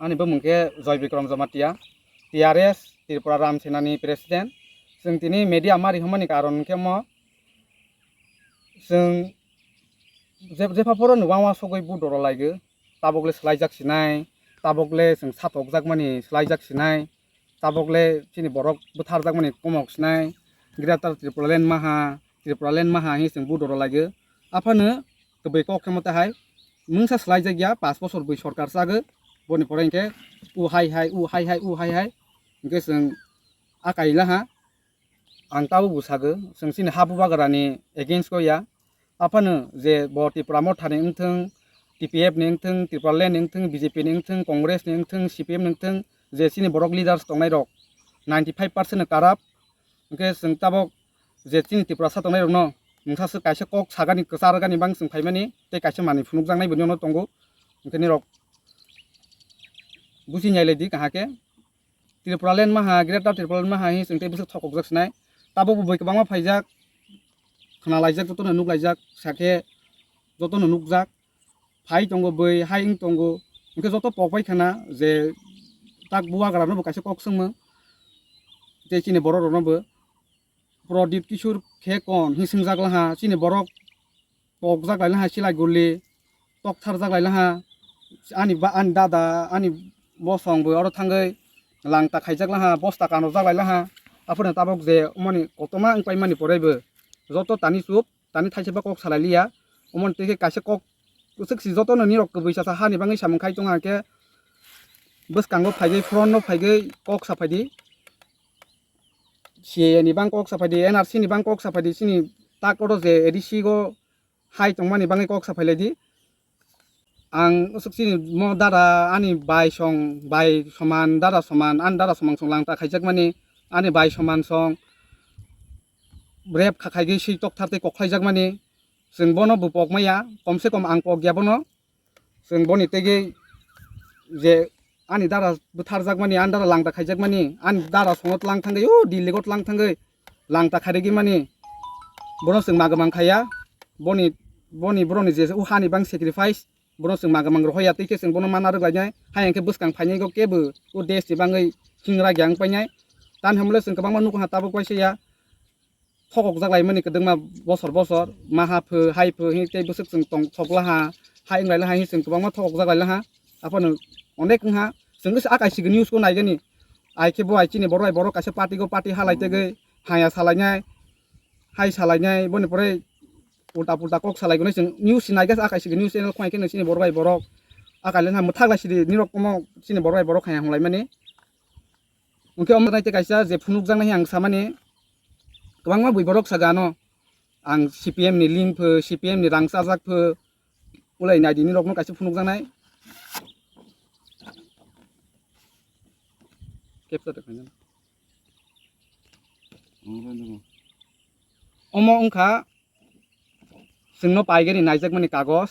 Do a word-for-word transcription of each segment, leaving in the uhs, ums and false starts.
Ani bumung khe Joy Bikram Jamatia, T R S Tripura Ram Senani President. Chwng tini media mari hwnmani karon khe mo, chwng je-, jepha phoro ni wang wang sogwi bu doro laigo, tabok le swlaijak sinai, tabok le chwng satok jakmani swlaijak sinai, tabok le chini borok bwtharjak mani komok sinai, Greater Tripura Land maha, Tripura Land maha hi chwng bu doro laigo. Aphano kwbwi kok khe mate hai mungsa swlaijak ya, pas bosor bwi sorkar chago, boni pore hinkhe u hai hai, u hai hai, u hai hai, hinkhe chwng akai laha. Ang tabuk bo sago, chwng chini ha bubagra ni against o ya. Aphano je bo Tipra Motha ni wngthwng, T P F ni wngthwng, Tripura Land ni wngthwng, B J P ni wngthwng, Congress ni wngthwng, C P M ni wngthwng, je chini borok leaders tongnai rok ninety five percent no karap. Hwnkhe chwng tabok je chini Tiprasa tongnai rokno mungsa swk kaisa kok sagani, kwchar gani bang chwng phaimani tei kaisa manwi phunukjaknai bo nini tongo. Hwnkhe nirok busi nailaidi kaham khe. Tripura Land maha, Greater Tripura Land maha hi chwng tei bwswk thokokjak sinai. Tabuk bo bui kwbangma phaijak, khwnalaijak, jotono nuklaijak, sakhe jotono nukjak. Phai tongo bui, hai wng tongo. Hwnkhe joto pok bai khana je tak bubagra no bo kaisa kok swngmung. Tei chini borok rok no bo Pradip Kishore khe kon hi swngjak laha, chini borok tokjak lai laha, silai guli toktharjak lai laha, ani ba, ani dada, ani bosong bo oro thangwi langta khaijak laha, bosta kanojak lai laha. Aphano tabok je omoni kotorma wng paimani poraibo joto tani chup, tani thaisa ba kok salai liya, omoni tei khe kaisa kok kwchwk si jotono nirok kwbwi chasa hani bangwi samung khai tongo, hwnkhe bwskango phaigwi, front no phaigwi kok saphaidi. C A A ni bang kok saphaidi, N R C ni bang kok saphaidi, chini tak oro je A D C go hai tongmani bangwi kok saphailaidi. Ang aswk chini mo dada ani bai song, bai soman, dada soman, ani dada soman song langta khaijakmani, ani bai soman song rep kha khaigwi swi tokthar tei koklaijakmani, chwng bono bo pok maya, komse kom ang pok ya bono. Chwng boni tei je ani dara bwtharjakmani, ani dara langta khaijakmani, ani dara songo tlang thangwi, o Delhi go tlang thangwi langta khairigwi mani, bono chwng ma kwmang khaiya. Boni, boni boroni je o hani bang sacrifice, bono chwng ma kwmang rohoya, tei khe chwng bono mana rwglainai, hayang khe bwskang phainai go kebo o desh ni bangwi hingra gyang painai. Tani hamle chwng kwbangma nukha tabuk paisa ya. Thokokjak laimani kwdwkma bosor bosor, ma ha pho, hai pho, hing tei bwswk chwng tong thok laha, hai wng lai laha, hing chwng kwbangma thokokjak lai laha. Aphano onek wngha, chwng wngse a kaisa news ko naigani. Ai khe bo ai chini borok bai borok kaisa party go party halai tegwi haya salainai, hai salainai, boni pore ulta pulta kok salai gonai chwng news si naiga, a kaisa news channel khwai khe chini borok bai borok a kaisa mwthak lai sidi nirok komo chini borok bai borok haya hwnlaimani. Hwnkhe omo nai tei kaisa je phunukjaknai ang samani, kwbangma bui borok saga ano, ang C P M ni link pho, C P M ni rang chajak pho, ulai naidi nirokno kaisa phunukjaknai. Capture khaina. Omo wngkha chwngno paigani naijakmani kagoj.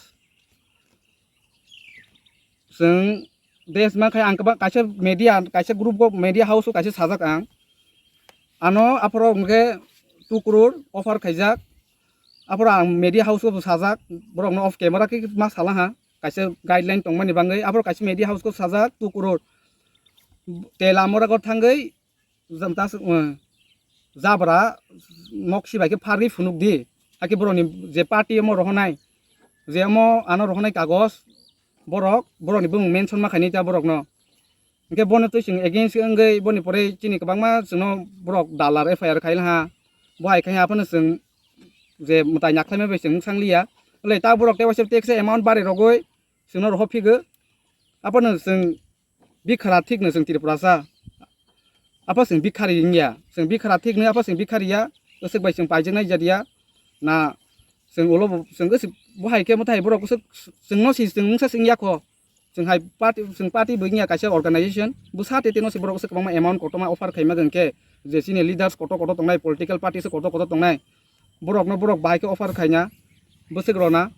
Chwng desh ma khai ang kwbang kaisa media, kaisa group o media house o kaisa sajak ang. Ano aphoro hwnkhe two crore offer khaijak. Aphoro ang media house o bo sajak, borokno off camera khe ma salaha. Kaisa guideline tongmani bangwi aphoro kaisa media house o sajak two crore. Tela mora go thangwi jam tas, uh, jabra nok si bai khe pharwi phunuk di. Hakhe borokni je party omo rohonai, je omo ano rohonai kagoj, borok, borokni bumung mention ma khainai ta borokno. Hwnkhe bono twi chwng against wngwi boni pore chini kwbangma chwngno borok dalar F I R khai laha. Bo hai khai aphano chwng je mwtai nakhlaima bai chwng mwsang liya. Wlai ta borok tei waisa tei kisa amount bari rogwi chwngno rohor phigo. Aphano chwng bikhara thikno chwng Tripurasa. Apha chwng bikhari wngya. Chwng bikhara thikno apha chwng bikhari ya. Aswk bai chwng paijaknai jat ya. Na chwng ulo bo, chwng aswk bo hai khe mwtai borok aswk chwngno si chwng mungsa chwng ya kho. Chwng hai party, chwng party bo wngya kaisa organization. Bwsa tei tei no se borok aswk kwbangma amount kotorma offer khaima hwnkhe je chini leaders kotor kotor tongnai, political party se kotor kotor tongnai. Borokno borok bahai khe offer khaina, bwswk rwna,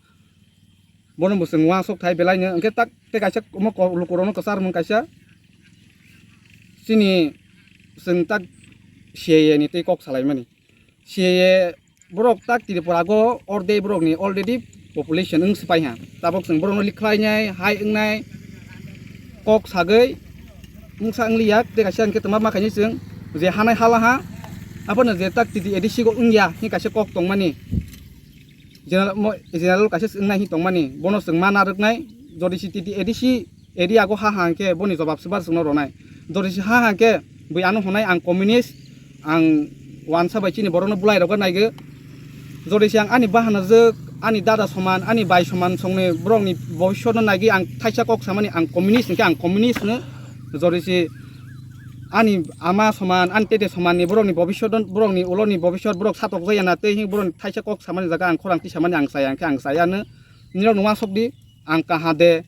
bono bo chwng uansuk thai belai no. Hwnkhe tak tei kaisa omo ko-, lukurokno kwchar mung kaisa chini chwng tak C A A ni tei kok salaimani. C A A borok tak Tripura go ordek borokni already population wng swpai ha. Tabok chwng borokno likhlainai, hai wngnai, kok sagwi wngsa wngliya, tei kaisa hwnkhe tongma ma khaini chwng je hanai hala ha, abono je tak T T A D C go wngya hini kaisa kok tongmani, general mo-, general kaisa wngnai hini tongmani, bono chwng ma narwknai, jodi si T T A D C area go ha ha hwnkhe boni jobab swbar chwngno ronai, jodi si ha ha hwnkhe bui ano hwnai ang communist, ang wansa bai chini borokno bulai rok naigwi. Jodi se ang ani bahanajwk, ani dada soman, ani bai soman songni borokni bobiswtno naigwi ang thaisa kok samani ang communist hwnkhe ang communist hwno. Jodi se ani ama soman, ani tete somanni borokni bobiswtno, borokni uloni bobiswt borok satokjaya na tei hwn borokni thaisa kok samani jaga ang khorang tisamani ang chaya hwnkhe ang chaya hwno. Nirok nungma sokdi, ang kaha de,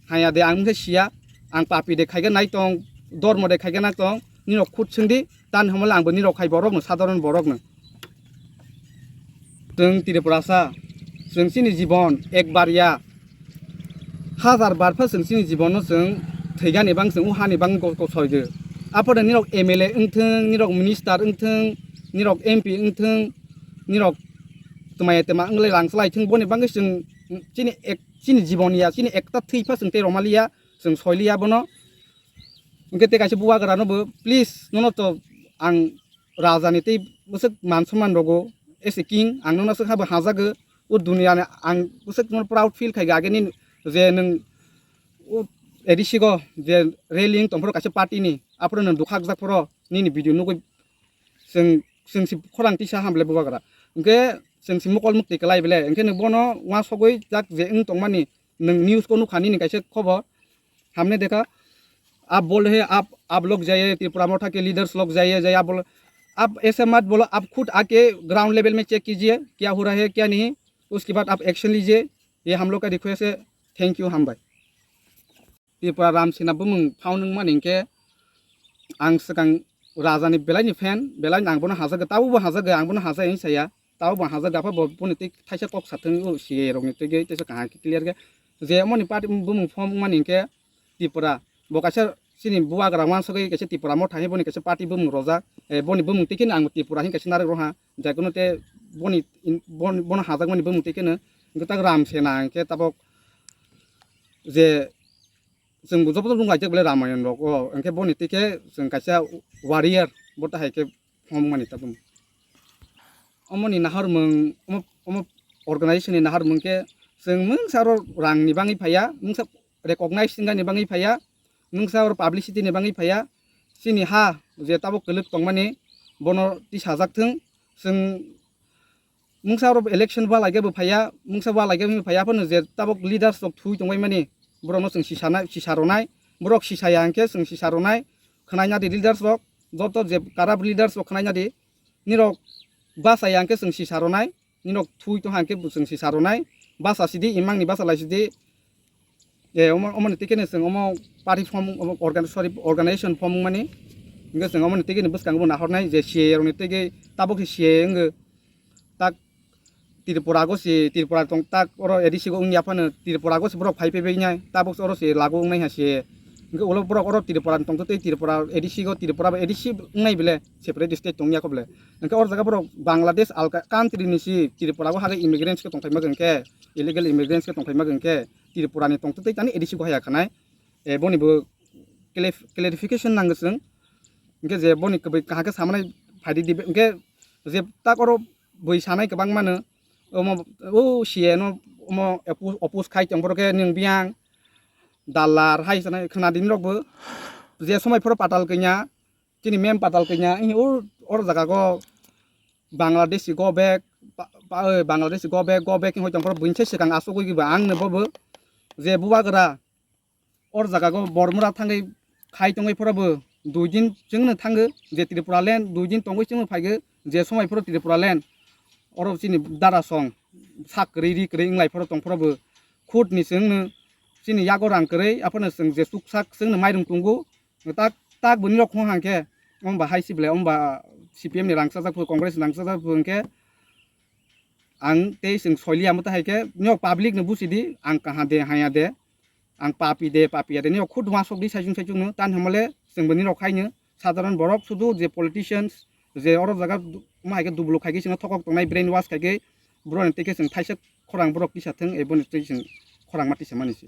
haya de, ang wngkhe siya, ang papi de khaikhe nai tong, dormo de khaikhe nai tong, nirok khut swngdi, tani hwnmale angbo nirok hai borokno, sadharon borokno. Chwng Tripurasa, chwng chini jibon ekbar ya, hajar bar pha chwng chini jibonno chwng thwigani bang chwng o hani bang ko-, kosoido. Aphano nirok M L A wngthwng, nirok minister wngthwng, nirok M P wngthwng, nirok twmai twma wnglai rang chlaithwng, boni bagwi chwng chini ek, chini jibon ya, chini ekta thwi pha chwng tei romaliya, chwng soiliya bono. Hwnkhe tei kaisa bubagrano bo, please, nono to ang rajani tei bwswk man somman rogo, as a king, ang nono swkha bo hajago, o duniani ang bwswk nono proud feel khai ageni je nwng o A D C go je rally wng tongphuru kaisa party ni, aphuru nwng dukha jak phuru nini video nugwi chwng, chwng si khorang tisa ham le bubagra. Hwnkhe chwng si mokol mukti kwlai bele, hwnkhe nwng bono uansugwi jak je wng tongmani, nwng news ko nukha nini kaisa khobor, हमने देखा, आप बोल रहे हैं, आप, आप लोग जाइए, त्रिपुरा मोर्चा के लीडर्स लोग जाइए, जाइए, आप बोल, आप ऐसे मत बोलो, आप खुद आके ग्राउंड लेवल में चेक कीजिए, क्या हो रहा है, क्या नहीं, उसके बाद आप एक्शन लीजिए, ये हम लोग का रिक्वेस्ट है। Thank you, hambai. Tripura Ram Sena bumung phau nung mani hwnkhe ang swkang raja ni belai ni fan, belai ni ang bono hajago, tabuk bo hajago, ang bono hajai hwn saya, tabuk bo hajago, apha bo boni tei thaisa kok sathung o C A A rok ni tei tei kaham khe clear khe je omo ni party bumung form wng mani hwnkhe Tripura bo kaisa chini bubagra wansugwi kaisa Tripura motha hwnwi boni kaisa party bumung rojak, eh, boni bumung tei kheno ang Tripura hwn kaisa narwk rwha, jai kuno tei boni in-, bon-, bono hajakmani bumung tei kheno hwnkhe tak Ram Sena hwnkhe tabuk je chwng bo joto rung laijak belai Ramayan rok o, hwnkhe boni tei khe chwng kaisa warrior bo ta hai khe phomokmani tabuk. Omo ni naharmung, omo, omo organization ni naharmung khe chwng mungsa oro rang ni bangwi phaiya, mungsa recognize wngani bangwi phaiya, mungsa oro publicity ni bangwi phaiya, chini ha je tabuk kwlwk tongmani bono tisajak thung, chwng mungsa oro election ba laigebo phaiya, mungsa ba laigebo phaiya, phano je tabuk leaders rok thui tongbai mani, borokno chwng sisana, sisa ronai, borok sisaya hwnkhe chwng sisa ronai, khwnaina di leaders rok, joto je karap leaders rok khwnaina di, nirok bachaya hwnkhe chwng sisa ronai, nirok thui tongha hwnkhe chwng sisa ronai, bacha sidi, imangni bacha lai sidi, eh, omo, omoni tei khe chwng omo party form, omo organ-, sorry, organization form wngmani, hwnkhe chwng omoni tei khe bwskango bo nahornai je C A A rokni tei khe tabuk se C A A wngkhe, tak Tripura go se, Tripura tong tak oro A D C go wngya phano Tripura go se borok phai phaibai nai, tabuk oro se lagu wngnai ha se. Hwnkhe ulo borok oro Tripura ni tongtho tei Tripura A D C go Tripura bai A D C wngnai bele separate state tongya kho bele. Hwnkhe oro jaga borok Bangladesh alka country ni se Tripura go hagwi immigrants khe tongthai magwng khe, illegal immigrants khe tongthai magwng khe Tripura ni tongtho tei tani A D C go haya khanai. Eh, boni bo clarif-, clarification nango chwng. Hwnkhe je boni kwbwi kaham khe samanai phaidi dibe, hwnkhe je tak oro bui sanai kwbang mano, omo, o C A no omo oppose, oppose khai tong borok khe nwng biyang dalar hai sanai khwna di norok bo. Je somai phoro patal kanya, chini mem patal kanya, o, oro jaga go Bangladeshi go back, pa, pa, eh, Bangladeshi go back, go back hoi tong phoro buini se swkang asugwi ba ang no bobo je bubagra or jaga go Bormura thangwi khai tongwi phoro bo dui din chwngno thango je Tripura land dui din tongwi chwngno phaigo je somai phoro Tripura land oro chini dara song sak kwrwi ri kwrwi wnglai phoro tong phoro bo khut ni chwngno chini yago rang kwrwi aphano chwng je chuk sak chwngno mairung tongo tak tak bwni rok hong hang khe ong ba hai si ble ong ba C P M ni rang chajak phu Congress ni rang chajak phu hwnkhe ang tei chwng soiliya mo ta hai khe niyok public no busi di ang kaha de haya de. Ang papi de, papiya de, nini khud wasok di saichung saichung no, tan hamale, chwng bo nini rok hai no, sadharan borok sudu je politicians, je oro jaga du-, ma hai khe dubuluk khai khe chwngno thokok tongnai brain wash khai khe, borok ni tei khe chwng thaisa khorang borok tisa thwng, ebo ni tei chwng khorang ma tisa mani se.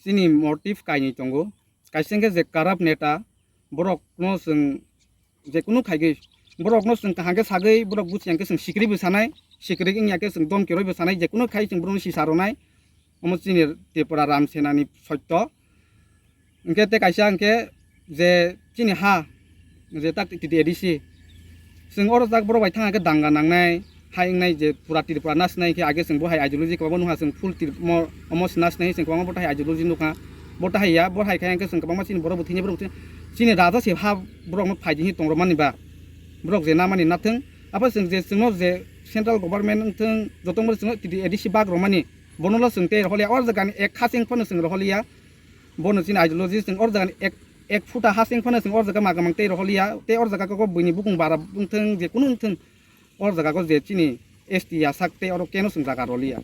chini motive kainwi tongo. Kaisa hwnkhe je corrupt neta, borokno chwng jekunu khaigwi, borokno chwng kaham khe sagwi, borok buchi hwnkhe chwng sikiri bo sanai, sikiri wngya khe chwng domki rwi bo sanai, jekunu khai chwng borokno sisa rwnai. Omo chini Tripura Ram Senani sotto. Hwnkhe tei kaisa hwnkhe je chini ha, je tak T T A D C, chwng oro jak borok bai thang khe danga nangnai, hai wngnai je pura Tripura nasnai khe age chwng bo hai ideology kwbangma nukha, chwng full Trip-, mo-, omo se nasnai chwng kwbangma bo tai ideology nukha, bo tai ya, bo hai khe hwnkhe chwng kwbangma chini borok bo thwini borok chini raja se ha borok no phai di tong rwmani ba, borok je namani nathwng, abo chwng je chwngno je central government wngthwng, joto wngmani chwngno T T A D C bak rwmani, bono lo chwng tei rohorliya, or jagani ek khasing phano chwng rohorliya, bono chini ideology chwng or jagani ek, ek phuta hasing phano chwng or jaga magamang tei rohorliya, tei or jaga kok buini bukung bara wngthwng, je kunu wngthwng, or jaga go je chini S T ya sak tei oro keno chwng jaga roliya.